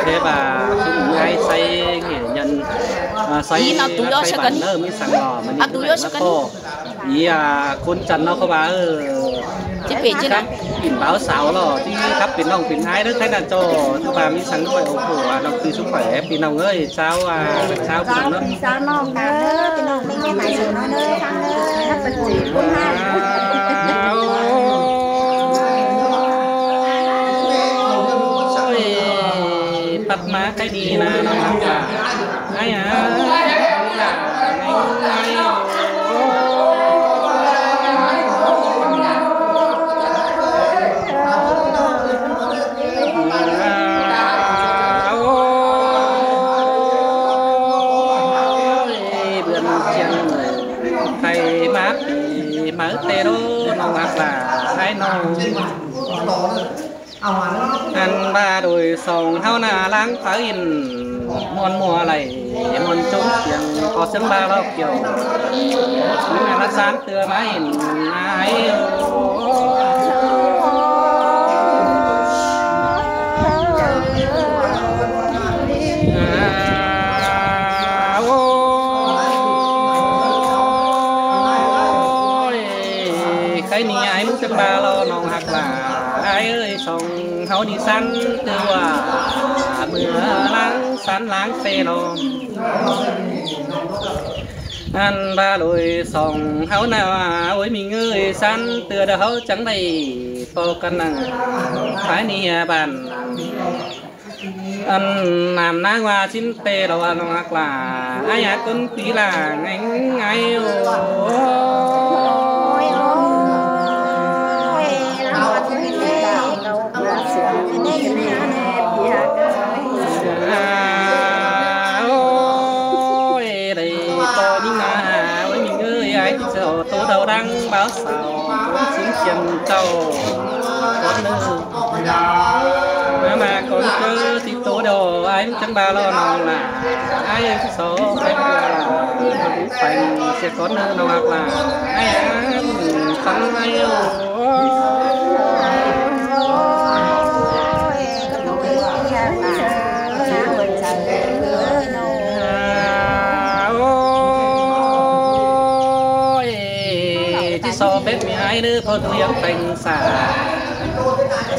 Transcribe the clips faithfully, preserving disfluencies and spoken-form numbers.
Thế bà cũng ai say nghệ nhân, à, say, ý nó tú à, do say sao bản cần? Lơ mới sẵn lò mà nên à, tú do sao cần? Ý à, ꞌcốn chăn nó có bà, ừ. Chứ phải chứ khắp lắm. Pin báo xáo lò, chứ khắp pin nông pin ái đó, thế là cho, cho bà mới sẵn khỏi ủng hộ, à, lòng từ sức khỏe, pin nông ơi, sao, à, sao pin nông đó. Sao nông, à, pin nông, mình nghe phải sửa nó nữa, sao nữa. Hấp dẫn gì cũng hay. Ôi, tắt má cái đi nà, nó lắm à. Ai à. Ôi, bươn chiêng thầy mát thì máu tê đô, nó ngạc là ai nó. Ăn ba đôi sông háo nà láng pháo in, muôn mùa lầy, muôn trốn tiếng, có sướng ba lo kiểu. Những ngày mắt sáng tưa má in, ai ơ. À, ôi, cái ni ai muốn sướng ba lo nông hạc là, ai ơi, sông háo đi săn tưa wa, mưa láng săn láng xe lo. Ăn ba lối sông háo nà, ôi, mình ơi, săn tưa đa háo chẳng đầy, po căn năng, phải ni à bàn. Ăn nàm ná wa xin tê lo ăn hoặc là, ai à, con tí là ngánh ai ôi. Ôi, ôi, ôi. À, ôi, đây to những mà, ôi, mình ơi, ai thì sợ tô đầu đang báo sao, cũng xin khiêm tàu, con nữa. Mà, mà con cứ tí tô đầu, ai cũng chẳng ba lo nòng là, ai cũng số, ai cũng là, cũng phải sẽ con nữa, nó hoặc là, ai ăn, sắm ai ôi. Ôi, chứ so phép mi ai nữa, thôi tôi ăn phanh xả.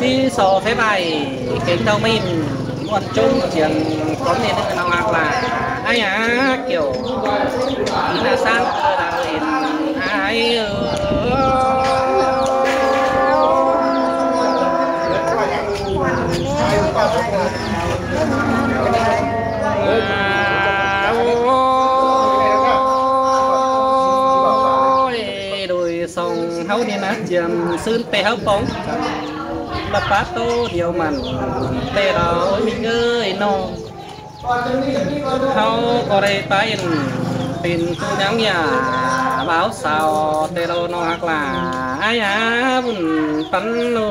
Chứ so phép ai, kéng đâu mình, muôn chung chuyện, có nên nữa, nó hoặc là, ai à, kiểu, là sáng, ai ơi. Ôi, đôi sông háo đi nà chiêm sưn tê háo póng. Bà pá tô điêu mặn tê đó, ôi, mình ơi, nó. Háo có đây pá yên pên tu nhắn nhà báo sao tê lô nó hoặc là ai á bùn tắn lô.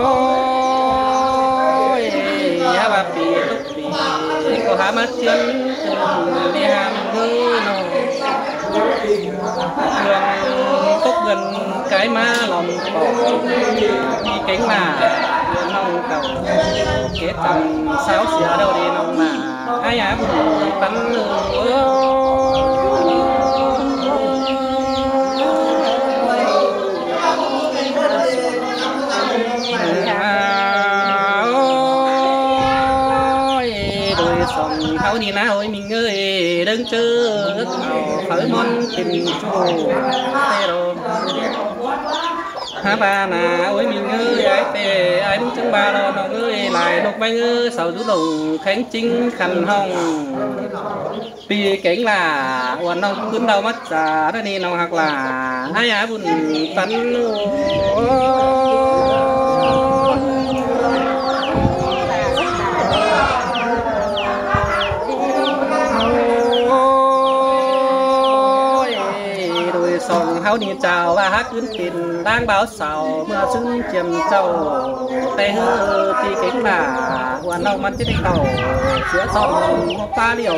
Ôi, há bà pì túc pì, có há mát chân, đi hàng ngư nô. Đường tốc gần cái má lòng cỏ, đi cánh mà, đường nông cầu, kế tầm sáu xía đâu đi nông mà. Ai á bùn bắn lửa. À, ôi, đôi sông háo đi ná ôi mình ơi, đứng trước thảo pháo món tìm chủ tê đồ. Há ba nà, ôi, mình ơi, ai tê, ai múc chứng ba lo, nó ơi, lai lộc bánh ơi, sáu rú lồng, khánh chính khăn hồng. Pì kéng là, uốn nó cún đầu mắt giả, đó ni nó hoặc là, ai á bùn tắn. Ôi, đôi sông Áo ni chao ꞌva hák ứn pên ꞌláng báo sau ꞌmưa ꞌsướng chiêm chảu, té ꞌhứ ꞌpi kéng lả ꞌhua ꞌnọng ꞌmắn ꞌchí đảy tảu, sia son ꞌmốc ꞌpá ꞌliu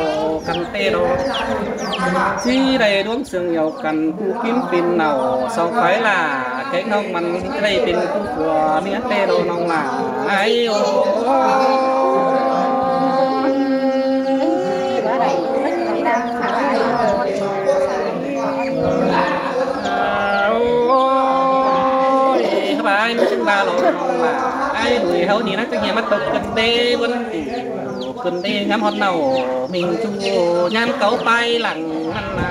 căn ꞌtẹ lo. ꞌChí đảy ꞌluống sương ꞌliu căn ꞌcú kin pên nảu sau khói lả kéng ꞌnọng ꞌmắn ꞌchí đảy pên ꞌcú phua ꞌmía ꞌtẹ lo ꞌnọng lả. Ai ô. Ôi, ꞌhứ ꞌva ai ꞌmắn ꞌchắng ꞌva lo ꞌnọng lả. Ai đuổi ꞌháu ꞌnị ꞌnăng ꞌchắng hia ꞌmá tốc cơn đê ꞌvắn tỉ. Cơn đê ngắm ꞌhọt ꞌnạu ꞌminh ꞌchu ꞌnhám cáu pay lăng ꞌnặn ꞌna.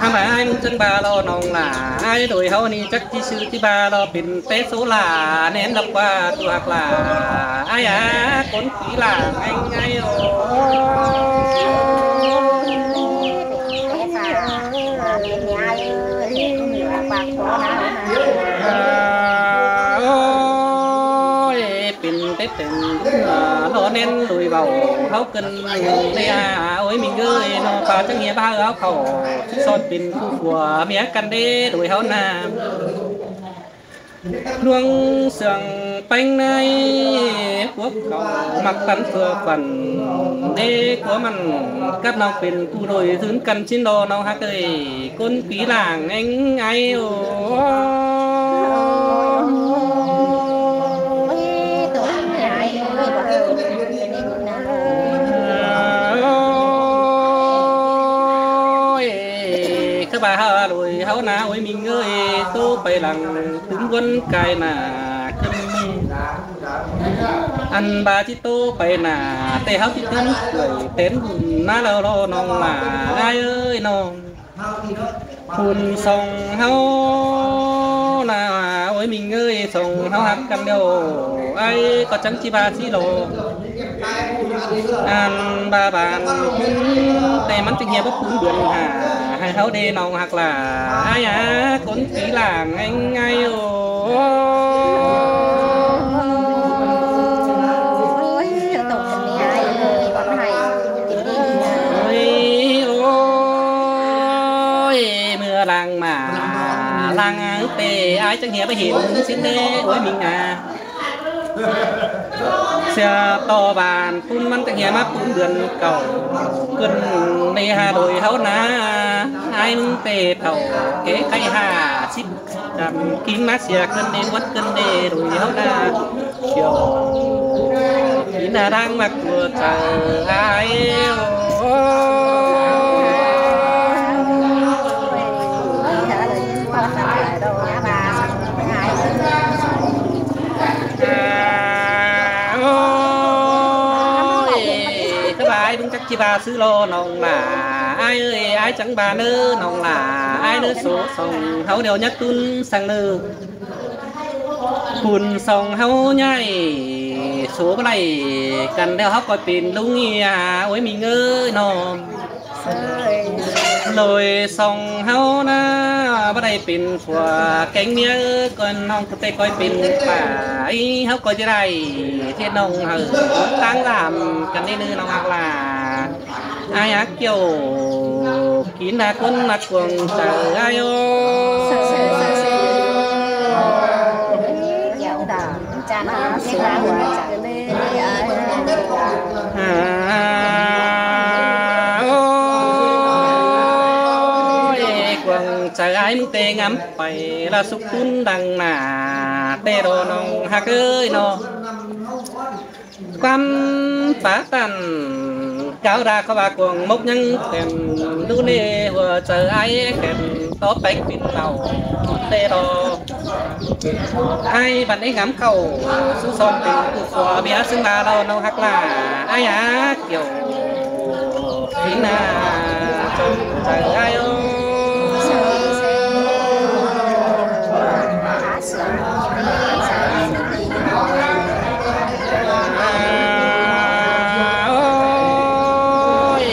ꞌHăm ai ꞌmắn ꞌchắng ꞌva lo ꞌnọng lả. Ai đuổi ꞌháu ꞌnị chắc ꞌchí sư ꞌchí ꞌva lo pên té số lả ꞌnén lặp ꞌquá ꞌtưa ꞌhặc lả. Ai a, cốn pí lả ꞌngáy ꞌngáy ô. Ôi, pên té pên, à, lo ꞌnén đuổi ꞌvạu ꞌháu cơn đê a, ôi ꞌminh ơi, ꞌno ꞌpa ꞌchắng hia ꞌva ꞌháu khảu, ꞌsướng son pên ꞌcú phua ꞌmía căn đê đuổi ꞌháu ꞌna. ꞌLuống sương ꞌpéng ꞌnị, cuốp khảu ꞌmặc tắn phưa khuôn, đê cua mẳn cắp ꞌnọng pên ꞌcú đuổi dưn căn ꞌsịn lo ꞌnọng ꞌhặc ơi, cốn pí lả ꞌngáy ꞌngáy ô. Ôi, ꞌkhứ ꞌva ꞌhứ đuổi ꞌháu ꞌna, ôi ꞌminh ơi, ꞌtố pay lăng tứm ꞌvắn cai nả cơn ꞌmí. Ăn ꞌva ꞌchí ꞌtố pay nả, té ꞌháu ꞌchí tứm đuổi tén bun ꞌná lo lo ꞌnọng lả, ai ơi ꞌnọng. Phun song ꞌháu ꞌna, ôi ꞌminh ơi, song ꞌháu ꞌhặc căn ꞌlẹo, ai ꞌcọ chắng ꞌchí ꞌva ꞌsí lo. Ăn ꞌva bản phun, té ꞌmắn ꞌchí hia báu phun bươn hả, hảư ꞌháu đê ꞌnọng ꞌhặc lả, ai a, cốn pí lả ꞌngáy ꞌngáy ô. Ôi, ôi, ꞌmưa lăng ꞌmá, lăng té ai chắng hia báu hên ꞌsịn đê, ôi ꞌminh a. Sia ꞌto bản phun ꞌmắn chắng hia ꞌmá phun bươn cảu, cơn đê hả đuổi ꞌháu ꞌna, ai ꞌmứng té thảu, ké khay hả síp. Chăm kin ꞌmá sia cơn đê ꞌvắn cơn đê đuổi ꞌháu ꞌna. Chiêu kin ꞌna đang ꞌmặc ꞌtưa chaư ai ô. Ôi, ꞌkhứ ꞌva ai ꞌmắn chắc ꞌchí ꞌva ꞌsứ lo ꞌnọng lả. Ai ơi, ai chắng ꞌva ꞌnớ ꞌnọng lả. Ai ꞌnớ số song ꞌháu ꞌlẹo nhắc tún sang ꞌnớ. Phun song ꞌháu ꞌnhại, số báu đảy căn ꞌlẹo ꞌháu ꞌcoi pên ꞌlung ꞌnị a, ôi ꞌminh ơi ꞌnọng. Lối song ꞌháu ꞌna báu đảy pên phua kéng ꞌmía, ꞌcoi ꞌnọng ꞌcọ té ꞌcoi pên pả, ꞌháu ꞌcoi ꞌchí đảy, thiệt ꞌnọng hảư táng dam căn đê ꞌnớ ꞌnọng ꞌhặc lả. Ai ꞌhặc kiêu, kin ꞌna cốn ꞌmặc cuông chaư ai ô. À, ôi, cuông chaư ai ꞌmứng té ngắm pay ꞌla súc tún đăng ꞌna, té đô ꞌnọng ꞌhặc ơi ꞌnọng. ꞌQuám pák tản cáo đa ꞌkhọ ꞌva cuông mốc ꞌnhắng khen, đu ꞌnê ꞌhua chaư ai khen, tó pék pên nảu té đô. Ai bản ꞌnê ngắm khảu, sú son pên ꞌcú phua ꞌmía ꞌsướng ꞌva lo ꞌnọng ꞌhặc lả, ai a kiêu. Kin ꞌna, chong chaư ai ô. Ôi,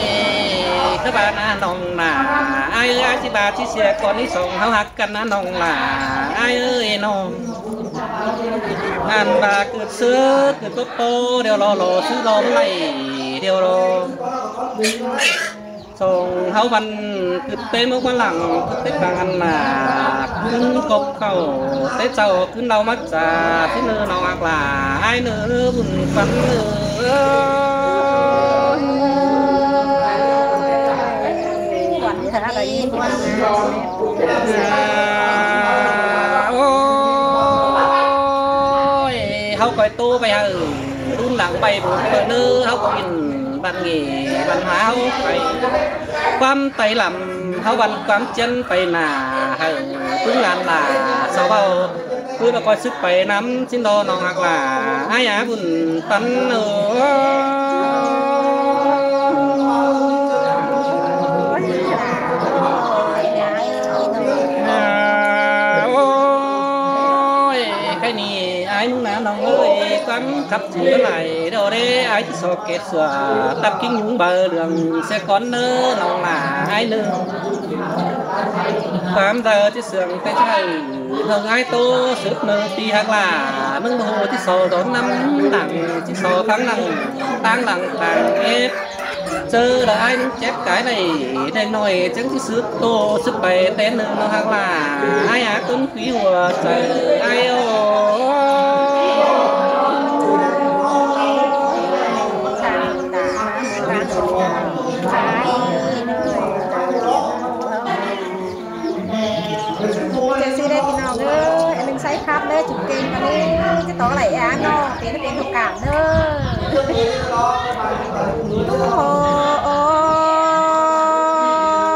ꞌkhứ ꞌva ꞌna ꞌnọng lả, ai ơi, ai ꞌchí ꞌva ꞌchí sia ꞌcọ ꞌnị song ꞌháu ꞌhặc căn ꞌna ꞌnọng lả, ai ơi ꞌnọng. Ăn ꞌva ꞌcựt ꞌsứ ꞌcựt ꞌpó ꞌpó, điêu lo lo ꞌsứ lo báu đảy, điêu lo. Song ꞌháu ꞌvắn cứt té mốc ꞌmá lăng, cứt té pang ăn ꞌmá, ꞌcứn cốc khảu, té chảu ꞌcứn đau ꞌmá chả, ꞌchí ꞌnớ ꞌnọng ꞌhặc lả, ải ꞌnớ bun păn ꞌnớ. Ôi, ꞌháu ꞌcoi ꞌtố pay hảư, ꞌlún lăng pay bun pơ ꞌnớ, ꞌháu ꞌcọ kin băn nghỉ, băn háo pay. ꞌQuám tay lăm, ꞌháu băn ꞌquám ꞌchiến pay nả, hảư ꞌpứng lan lả, sau ꞌvạu, ꞌpứng ꞌcoi sứk pay ꞌnắm, ꞌchí ꞌnớ ꞌnọng ꞌhặc lả, ải ꞌnớ bun păn ꞌnớ. Ôi, ꞌkhạy ꞌnị ải ꞌmứng ꞌná ꞌnọng ơi, ꞌquám khắp ꞌchư lai, ꞌđọ đé ải ꞌchí so kẹt sua, tắp ꞌkính ꞌnhúng baư lương, ꞌsẹ cón ꞌnớ ꞌnọng lả ải ꞌnớ. ꞌQuám đaư ꞌchí sương té chaư, ꞌnọng ải ꞌtố sứp ꞌnớ ti ꞌhặc lả, ꞌmứng ꞌmá hô ꞌchí so đón ꞌnắm lăng, ꞌchí so phắng lăng, táng lăng táng ép. ꞌChớ đaư ải ꞌnưng chép cái đảy, đen ꞌnọi chắng ꞌchí sứp ꞌtố sứp pay té ꞌnưng ꞌnọng ꞌhặc lả, ải ꞌnớ ꞌcốn khuý hua chaư ải ơi. Chơ ꞌsứ đé ꞌpi ꞌnọng ơi, ăn ꞌnưng sáy khắp đé chụp kênh ꞌmá ꞌnị, ꞌchí tó đảy ăn ꞌnọng, pên pên thông cảm ꞌnớ.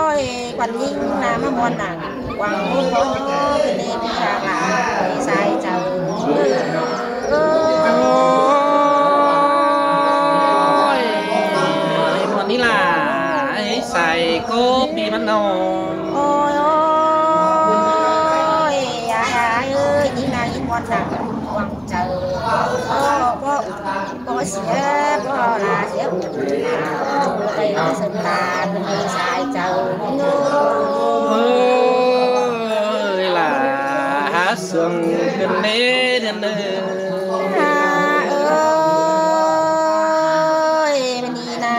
Ôi, quan ꞌnhính ꞌná ꞌmá ꞌmuôn nẳng, quảng ꞌmá ꞌmuôn nẳng, pên pên ꞌpi ꞌhặc lả, ôi, sai chaư. Ôi, ꞌmuôn ꞌnị lả, ải sai ꞌcọ ꞌpi ꞌmắn ꞌnọng. Ôi, ôi, ải ơi, ꞌnhính ꞌná ꞌnhính ꞌmuôn nẳng, quảng chaư. Ôi, ôi, ôi, sia, ôi, lả sia, ôi, ôi, ôi, sai chaư. Ôi, lả hák sương ꞌcứn mết ꞌnưng. Ơi, ꞌmá ꞌnị ꞌná,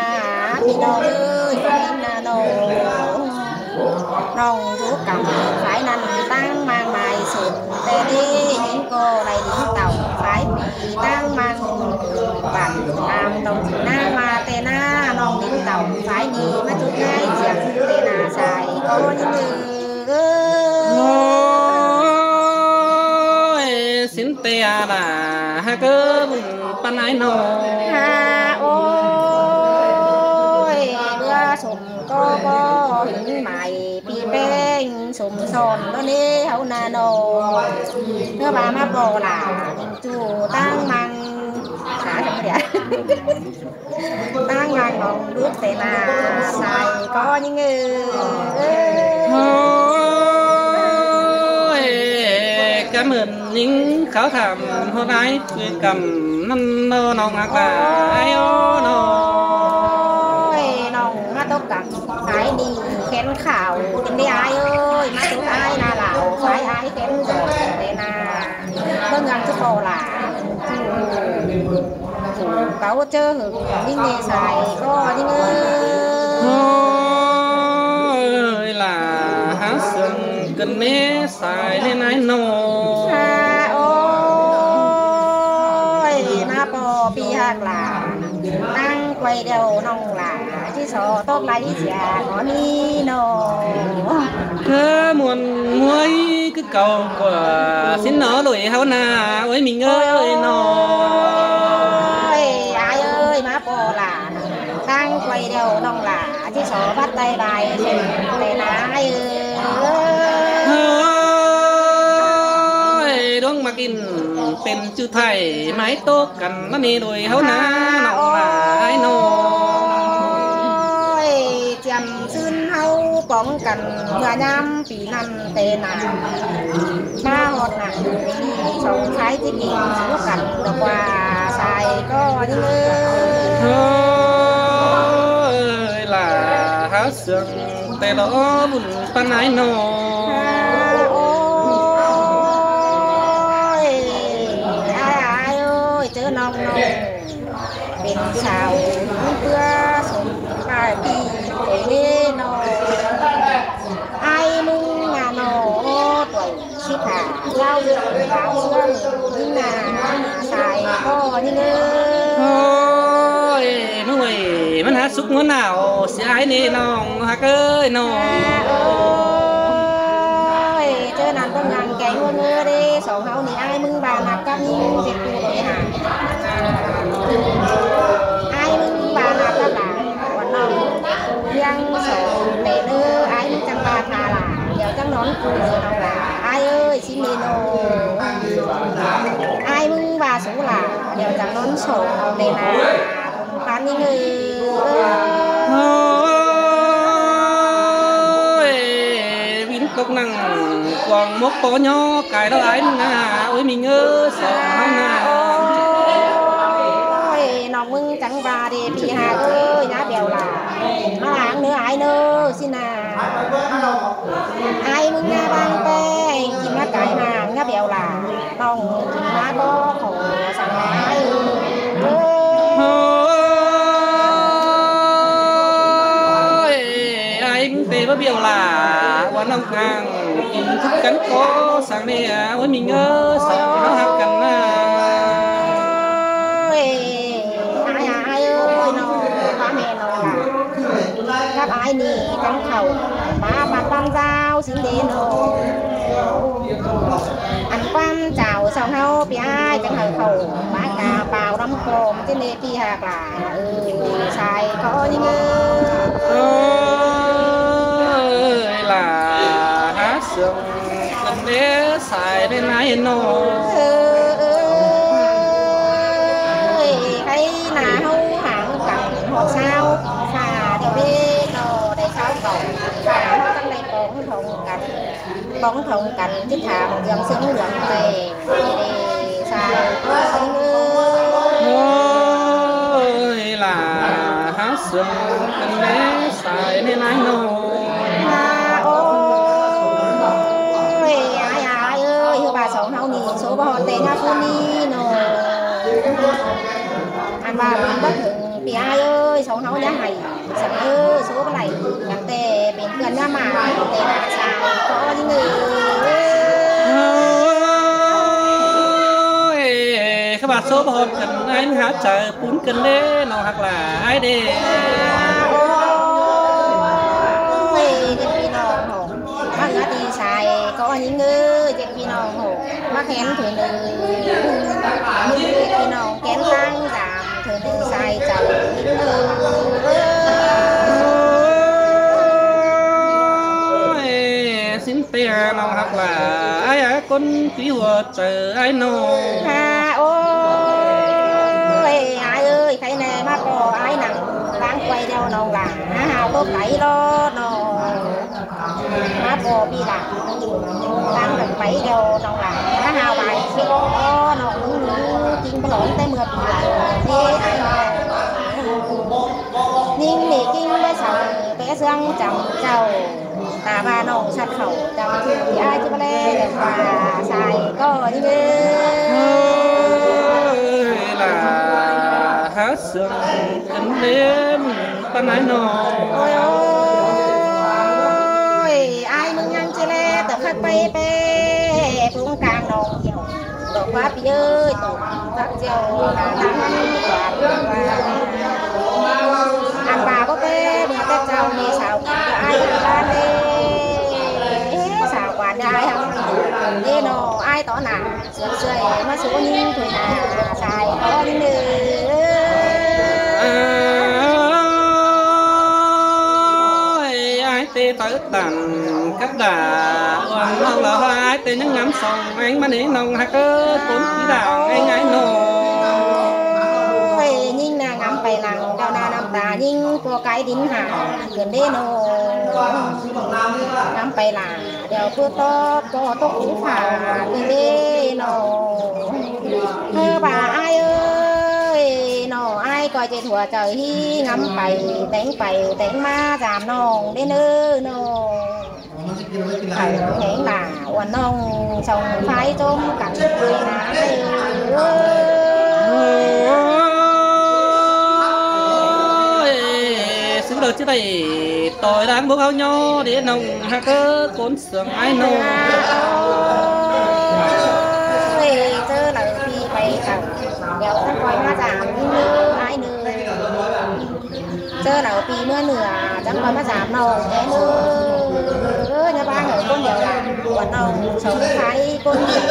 ꞌpi ꞌnọng ơi, ꞌmá ꞌnị ꞌná ꞌnọng. ꞌNọng dú căm phái ꞌnặn ꞌtáng ꞌmáng mai sụt, té ꞌnị ꞌnhính ꞌcọ đảy lính tỏng phái ꞌpi ꞌtáng ꞌmáng bản am tỏng ꞌnáng ꞌmá té ꞌná ꞌnọng lính tỏng phái ꞌnị ꞌmá chúc ꞌnái chiếng té ꞌná sai ꞌcọ ꞌnhính ư. Ôi, sính té a lả, hák ꞌcọ bun păn ải ꞌnọng. Hák ôi, bưa sôm ꞌcọ báu hính mai ꞌpi ꞌpéng sôm son ꞌnớ ꞌnị ꞌháu ꞌná ꞌnọng. ꞌNớ ꞌva ꞌmá ꞌpo lả, ꞌnhính ꞌchu ꞌtáng ꞌmáng, hák sôm ꞌmá đia. ꞌTáng ꞌmáng ꞌnọng đúc té ꞌná sai ꞌcọ ꞌnhính ư. Ôi, cá mưn ꞌnhính kháo tham ꞌhọt ải ꞌpưa căm ꞌnặn ꞌnớ ꞌnọng ꞌhặc lả ải ơ ꞌnọng. Ôi, ꞌnọng ꞌmá tốc căm ải ꞌnị khén khảo, tin đé ải ơi, ꞌmá tốc ải ꞌná lả, ải ải khén dọn té ꞌná. ꞌMướng ꞌnhắng ꞌchớ ꞌpo lả, cáu ꞌchớ hưng ꞌnhính ꞌnê sai ꞌcọ ꞌnhính ư. Ôi, lả hák sương ꞌcứn mết sai ꞌnê ải ꞌnọng. Hák ôi, ꞌmá ꞌpo ꞌpi ꞌhặc lả, ꞌnăng quay đeo ꞌnọng lả, ꞌchí so tốc lai sia ꞌcọ ꞌnị ꞌnọng. Cá ꞌmuôn ꞌmuối cứ cau ꞌquá, sính ꞌnớ đuổi ꞌháu ꞌná, ôi ꞌmí ơi ꞌnọng. Ôi, ải ơi, ꞌmá ꞌpo lả, ꞌnăng quay đeo ꞌnọng lả, ꞌchí so bắt tay bài, té ꞌná ải ơi. Ôi, đuống ꞌmặc ꞌnhính pên ꞌchư thảy, ꞌmái tốc căn ꞌmá ꞌnị đuổi ꞌháu ꞌná, ꞌnọng lả ải ꞌnọng. Ôi, chiêm ꞌsướng ꞌháu póng căn, ꞌmưa ꞌnhám ꞌpi ꞌnặn té ꞌná. ꞌMá ꞌhọt nẳng, song phái ꞌchí kin dú căn, ꞌlẹo ꞌquá sai ꞌcọ ꞌnhính ư. Ôi, lả hák sương té lo bun păn ải ꞌnọng. Hák ôi, ải ải ơi, ꞌchớ ꞌnọng ꞌnọng pên sau ꞌpưa sôm Ai, pi, pi, ꞌnị ꞌnọ. Ai ꞌmứng ꞌnạ ꞌnọ, ꞌtoi síp hả, ꞌlẹo ꞌdệt ꞌlẹo ꞌsướng, ꞌnị ꞌnạ, sai ꞌcọ ꞌnị ꞌnớ. Ôi, ꞌmắn hák súc ꞌngúa nả sia ai ꞌnị ꞌnọng ꞌhặc ới ꞌnọ. Ôi, ꞌchớ ꞌnặn ꞌpứng ꞌnăng kéng ꞌngúa ꞌngớ đé, song ꞌháu ꞌnị ai ꞌmứng ꞌva ꞌnặp cắp ꞌnị ꞌdệt ꞌcu ꞌtoi hả. Ai ꞌmứng ꞌva ꞌnặp cắp lả, ꞌva ꞌnọng ꞌliệng song ꞌtẹ ꞌnớ, ai ꞌmứng chắng ꞌva tha lả, ꞌlẹo chắng nón ꞌcu ꞌnớ ꞌnọng lả. Ai ơi, ꞌsịn ꞌnị ꞌnọ. Ai ꞌmứng ꞌva sú lả, ꞌlẹo chắng nón song ꞌtẹ lả. Pán ꞌnị ꞌngớ. Ôi, ꞌvin tốc ꞌnăng quảng mốc ꞌpó ꞌnhó cai ꞌlẹo ai ꞌmứng ꞌnạ. Ôi, ꞌmí ꞌngớ song ꞌháu ꞌnạ. Ôi, ꞌnọng ꞌmứng chắng ꞌva đê pi hả ơi, ꞌnhá bẻo lả. ꞌMá lăng ꞌnớ ai ꞌnớ, ꞌsịn ꞌnạ. Ai ꞌmứng ꞌnhá bang ꞌpẹ, kin ꞌmá cai ꞌmá ꞌnhá bẻo lả. ꞌNọng kin ꞌmá ꞌcọ khổ săng ai ơi. Ôi, ai ꞌmứng ꞌtẹ ꞌmá bẻo lả, ꞌva ꞌnọng ꞌnăng kin thứk căn ꞌcọ săng ꞌnị. Ôi, ꞌmí ꞌngớ song ꞌháu ꞌhặc căn ꞌnạ. Ôi, ai, ai ơi, ꞌnọng, ꞌva ꞌme ꞌnọng lả. Cắp ai ꞌnị chắng khảu, ꞌmá ꞌmắn ꞌpăn dao ꞌsịn đê ꞌnọ. Ăn ꞌquám chảu song ꞌháu pi ai chắng hảư khảu, ꞌmá ca pao ꞌnắm crom ꞌchí ꞌnị pi hả lả. Ơ, sai ꞌcọ ꞌnị ꞌngớ. Ơi, lả hák sương căn đé sai ꞌnị ꞌnị ꞌnọ. Ơ, ơi, khay ꞌnạ ꞌháu háng cắp ꞌhọt ꞌsáo, hả, ꞌlẹo đé ꞌnọ, đảy ꞌsáo cảu, hả, ꞌháu chắng đảy póng thong căn. Bóng thông căn chít tham dưỡng sướng dưỡng tê. Đi đi sai. Ôi, lả háo sướng căn đé sai nên ai nô. À, ôi, ai, ai ơi, hư bà sống háo nì, số bà họ tê nhá phú ni nô. Ăn bà bưng bất hứng, vì ai ơi, sống háo nhá hay. Săng ư, số bà lạy, ngắm tê, pên cơn ngắm mả, tê nạ sàng, có những người. Ôi, khá bà số bà họp cận ai háo chả pún cơn đế, nó hặc là ai đế. Ôi, đêm đi nó hổ. Bác ngã đi sai, có những người, đêm đi nó hổ. Bác hén thử nư. Đêm đi nó kén tăng giảm. Thơ nư sai chảu. Ôi, xin tê nong hặc là ai á, con quý hùa chở ai nô. Ha, ôi, ai ơi, khay nê má cô ai nẳng, đang quay đeo nong là, ha, ha, tô cái lo nô. Má bô bi lạ. Tăng răng pay đeo nong lạ. Má hao bài sổ nong mứng nứ kinh bá lốn té mưa bi lạ. Dê ai nong. Nính nị kinh bá săng té sương chăm chau. Ta ba nong sắt khẩu chăm chư bi ai chư bá lê đeo ba sai có đi bê. Ơi là hát sương cân đêm. Păn ai nô. Ôi ôi, ai mưng nhăng chê lê, tơ khắc pay pê, phung cang nô kiêu. Đọc bá pi ơi, tổ khắc chiêu, ta tăng ngăn quạt, ăn bà bố pê, mưa tết chào, mì xào quạt, ai ăn ba lê. Ê, xào quạt, ai ăn. Ê, nô, ai tó nà. Sưởi sưởi, má số nhí thôi nà, sai có nhí. Ôi, ai tê tớ tặng cắp đà, uan nong lỏ ai tê nhăng ngắm song, anh má nế nong hặc ơ, tốn ký đà, anh ai nô. Ôi, nhí nà ngắm pay lăng, đào nà nắm ta, nhí có cái đính hả, gần đế nô. Ngắm pay lăng. Đeo bưa tó, bó tó cú phả, bê bê nô. Thơ bà ai ơi, nô ai coi chê thua chơ hí ngắm pay, téng pay, téng má, dam nông, đế nơ nô. Pay téng bà, uan nông, sông phái tôm cắn, pay ná, ơi. Ôi, xứ ꞌChớ đảy ꞌtoi ꞌláng bốc ꞌháu ꞌnhó đé ꞌnọng ꞌhặc ớ ꞌcốn sương ái nô. Ơi, ꞌchớ đaư ꞌpi pay tẳng, đẻo ꞌchắng ꞌcoi ꞌmá dăm ꞌnị ꞌnớ ái ꞌnớ. ꞌChớ đaư ꞌpi ꞌmứa ꞌnưa, ꞌchắng ꞌcoi ꞌmá dăm ꞌnọng é ꞌnớ. Ơ, ꞌnhá ꞌváng hảư ꞌcốn đẻo lăng, ꞌcốn ꞌnọng sống thái ꞌcốn đẻo.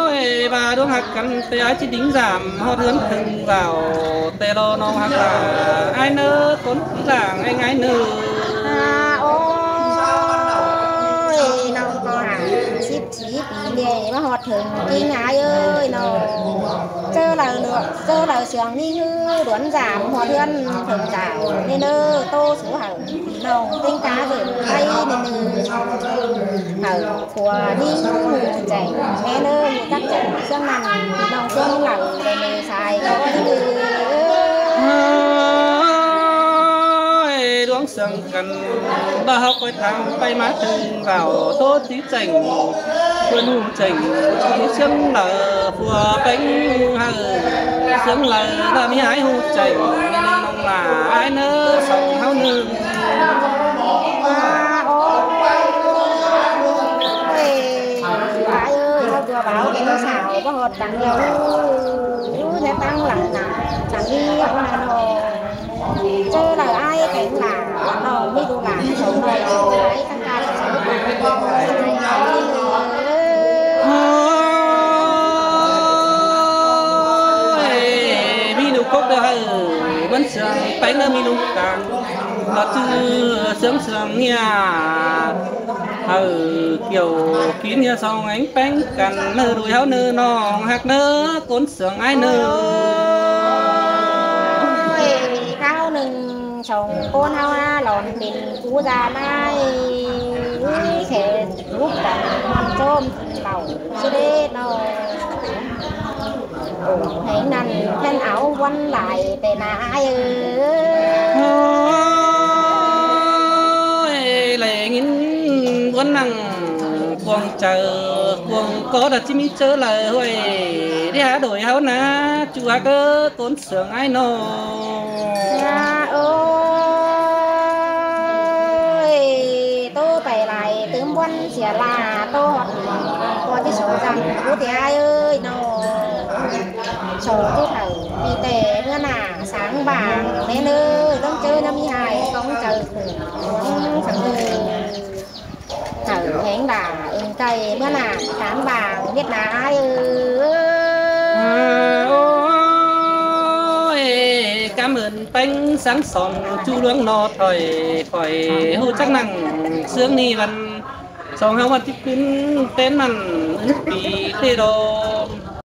Ơi, ꞌva ꞌluống ꞌhặc căn ꞌtẹ ái ꞌchí đính dăm ꞌhọt ꞌhướn ꞌthớng dảo, ꞌtẹ lo ꞌnọng ꞌhặc lả ái ꞌnớ, ꞌcốn ꞌpi lảng ꞌéng ái ꞌnớ. À, ôi, ꞌnọng ꞌcọ hả, síp sí ꞌpi ꞌnị ꞌmá ꞌhọt ꞌthớng ꞌkính ái ơi ꞌnọng. ꞌChớ đaư ꞌnớ, ꞌchớ đaư sương ꞌmí ꞌhứ đuốn dăm ꞌhọt ꞌhướn ꞌthớng dảo ꞌnị ꞌnớ, ꞌtố sú hảư ꞌpi ꞌnọng ꞌtếng cá dưm ái ꞌnị ꞌnớ. Hảư khua ꞌnị ꞌhụ chẻng é ꞌnớ, ꞌhụ chắc chẻng ꞌsướng ꞌnặn ꞌpi ꞌnọng ꞌsướng lảu đảy ꞌnị sai ꞌcọ ꞌnị ꞌnớ. Ơi, ꞌluống sương căn, ꞌva ꞌháu ꞌcoi tham pay ꞌmá ꞌthớng dảo, ꞌtố ꞌchí chẻng, ꞌpưa ꞌhụ chẻng, ꞌchí ꞌsướng lảu, ꞌpưa ꞌpéng hảư, ꞌsướng lảu, ꞌva ꞌmí ái ꞌhụ chẻng, ꞌnị ꞌnọng lả ái ꞌnớ, song ꞌháu ꞌnớ. À, ôi, ái ơi, ꞌháu ꞌchưa báu ꞌtếng sáo báu ꞌhọt cẳng đẻo. Ư, ꞌnhá ꞌtáng lăng nẳng, nẳng ꞌnị ꞌnớ ꞌnọng. ꞌChớ đaư ái kéng lả, ꞌnọng ꞌmí đu lả, sống đaư, ái ꞌtáng ca sống. Ơi, ꞌmí đu cốc đaư hảư, ꞌmắn sương ꞌpéng ꞌnớ ꞌmí đu cang. ꞌVa ꞌchư sương sương ꞌnị hảư, kiẻo kín ꞌnị song ꞌhéng ꞌpéng căn ꞌnớ, đuổi ꞌháu ꞌnớ ꞌnọng ꞌhặc ꞌnớ, ꞌcốn sương ái ꞌnớ. Ôi, kháo ꞌnưng song ꞌcốn ꞌháu ꞌná lỏn pên cú da ꞌnái, ư, khé rút căn ꞌmắn ꞌchốm lảu ꞌsứ đế ꞌnọng. Ổ, ꞌhéng ꞌnặn ꞌphắn au ꞌvắn lai ꞌtẹ ꞌna ái ơi. Ôi, lai ꞌnghín ꞌvắn nẳng cuông chaư, cuông có đa ꞌchí ꞌmí ꞌchớ lai ꞌhới, đi hả đuổi ꞌháu ꞌná, ꞌchu ꞌhặc ớ ꞌcốn sương ái ꞌnớ. À, ôi, ꞌtố pay lai tứm ꞌvắn sia ꞌla, ꞌtố ꞌhọt ꞌnị, ꞌcọ ꞌchí sổ dăm, cú ꞌtẹ ái ơi ꞌnọng. Sổ ꞌchớ hảư, ꞌpi ꞌtẹ ꞌmứa nả, sáng bảng, ꞌnê ꞌnớ, ꞌlống ꞌchớ ꞌnhá ꞌmí ꞌhại, cóng chaư khửn, cóng chaư khửn. Hảư ꞌhéng đả, ưng cay, ꞌmứa nả, sáng bảng, ꞌviết ꞌná ái ơi. À, ôi, cảm ơn ꞌpéng sáng sỏng ꞌchu ꞌluống ꞌnọ thôi, khỏi ꞌhụ chắc nẳng ꞌsướng ꞌnị ꞌvắn song ꞌháu ꞌmá ꞌchí ꞌcứn ꞌtến ꞌnặn ứn pi ꞌtẹ đom.